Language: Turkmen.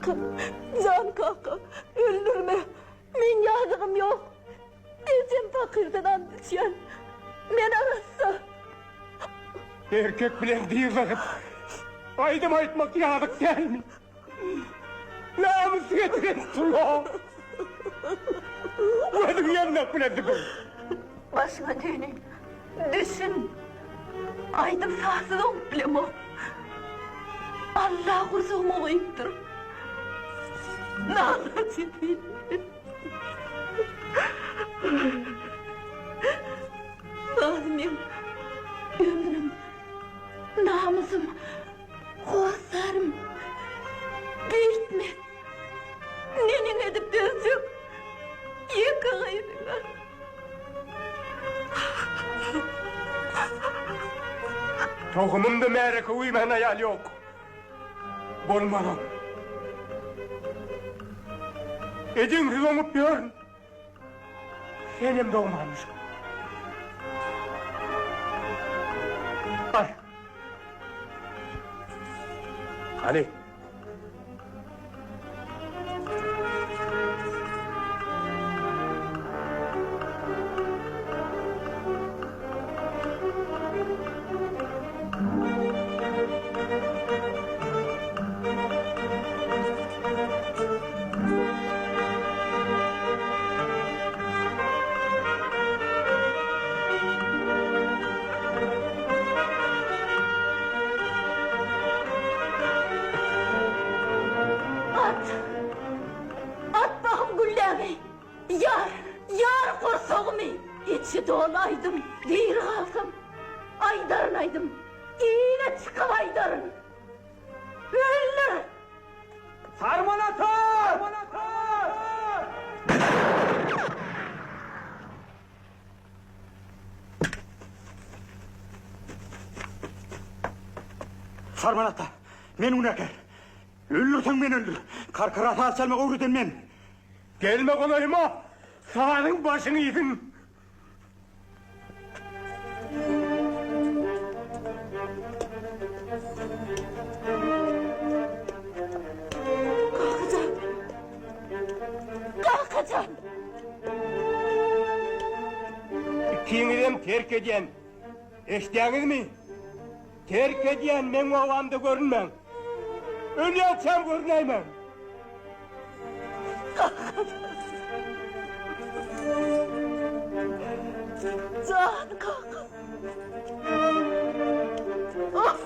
Kaka, jan kaka, öldürme. Meň ýazygym ýok. Ejem pakyrdan ant içýän. Men arassa. Erkek bilen dyz atyp, aýdym aýtmak ýazyk dälmi? Namys getiren tula. Gözüň ýandak bilen süpür. Başyňa döneýin. Düşün. Aýdym sazsyz oňup bilemok. Alla gursagyma goýupdyr. Nalaç edeýin. Saz meň ömrüm, namysym. Hossarym, beýtme. Neneň edip dözjek ýeke gyzyňa. Tohumymda märeke uýman aýal ýok. Bolmazam. Ejeňsiz oňup ýörün. Senem dogmanmyşyň. Bar. Hany. At! At bahym güllämi! Ýar! Ýar gursagymy! Içi doly aýdym, diri galsam, aýdaryn aýdym, ile çykyp aýdaryn! Öldür! Sarman ata! Sarman ata, men günäkär. Öldürseň meni öldür. Karkara saz çalmagy öwreden men. Gelme golaýyma, sazyň başyňy iýsin. Kakajan! Kakajan! Ikiňizem terk edýän. Eşidýäňizmi? Terk edýän meň obamda görünmäň. Ölýänçäm görünäýmäň. Jan kakam. Of!